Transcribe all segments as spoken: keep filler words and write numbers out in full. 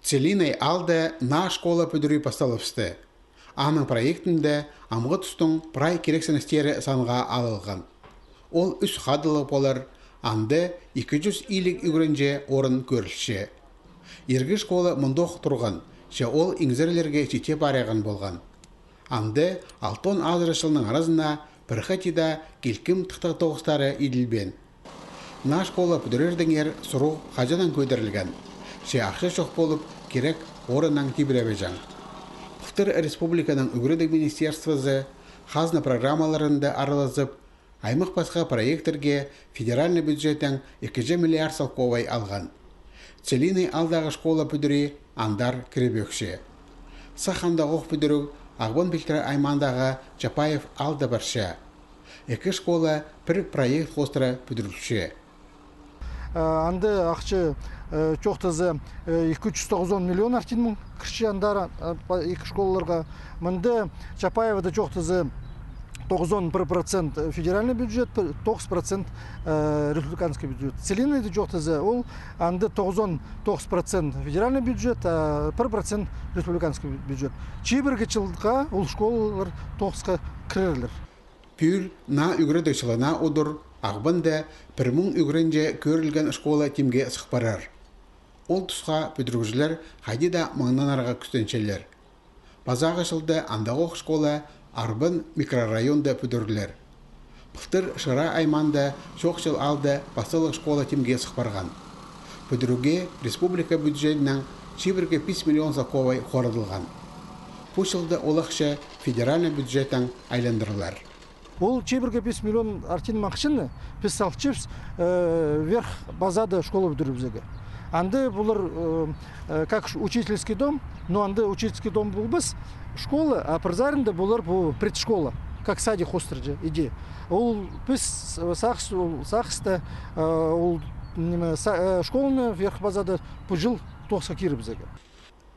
Целинный аалда наа школа пӱдірии пасталыбысты. Аның проектінде амғы тустың прай кирексіністері санға алылған. Ол ӱс хадылығ полар, анда ікі чӱс илиг ӱгренҷі орын кӧрілче. Иргі школа мындох турған, че ол иңзерлерге чите париған полған. Анда алтон азыра чылның аразына пір хати даа килкім тыхтағ тоғыстары иділбеен. Наа школа пӱдірердеңер сурығ хаҷаннаң кӧдірілген, че ахча чох полып, кирек орыннаң тибіребеҷең. Пылтыр республиканың ӱгредіг министерствозы хазна программаларында аралазып, аймах-пасха проекттерге федеральный бюджеттең ікі чӱс миллиард салковай алған. Целинный аалдағы школа пӱдірии андар кірібӧкче. Сах андағох пӱдіріг Ағбан пилтірі аймаандағы Чапаев аалда парча. Ікі школа пір проект хоостыра пӱдірілче. Анда ахча чоохтаза ікі чӱс тоғызон миллион артынмаң кірче андар ікі школаларға. Мында Чапаевада чоохтаза тоғызон пір процент федеральный бюджет, тоғыс процент республиканский бюджет. Целинныйда чоохтаза ол анда тоғызон тоғыс процент федеральный бюджет, а пір процент республиканский бюджет. Чибіргі чылға ол школалар тоғысха кірерлер. Пӱӱл наа ӱгредіг чылына удур Ағбанда пір муң ӱгренҷі кӧрілген школа тимге сых парар. Ол тусха пӱдірігҷілер хайди даа маңнанарға кӱстенчелер. Пазағы чылда андағох школа Арбын микрорайонда пӱдірілер. Пылтыр Шира аймаанда чоох чыл аалда пасталығ школа тимге сых парған. Пӱдірігге республика бюджетінең чибіргі пис миллион салковай хорадылған. Пу чылда ол ахча федеральный бюджеттең айландырылар. Ол чибіргі пис миллион артынмаң ахчаны піс салчабыс Верх Базада школа пӱдірібізерге. Анда полар как учительский дом, но анда учительский дом полбас, школа, а пір саринда полар пу предшкола, как садик хоостыра чи, иди. Ол піс сағыс, ол сағыста ол, ниме, школаны Верх Базада пу чыл тоғысха кирібізерге.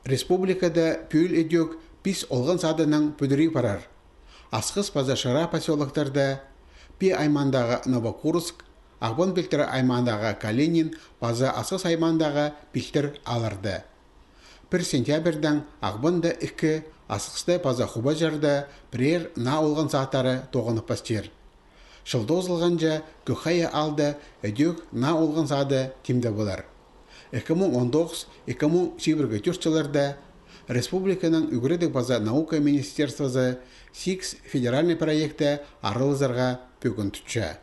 Республикада пӱӱл ідӧк пис олған садынаң пӱдірии парар. Асхыс паза Шира посёлоктарда, Пии аймаандағы Новокурск, Ағбан пилтірі аймаандағы Калинин паза Асхыс аймаандағы Пилтір аалларда. Пір сентябрьдаң Ағбанда ікі, Асхыста паза Хубаҷарда пірер наа олған садтары тоғынып пастир. Чыл тоозылғанҷа Кӧк Хайа аалда ідӧк наа олған сады тимде полар. Ікі муң он тоғыс, ікі муң чибіргі тӧрт чылларда республиканың ӱгредіг паза наука министерствозы сигіс федеральный проектте аралазарға пӧгін тутча.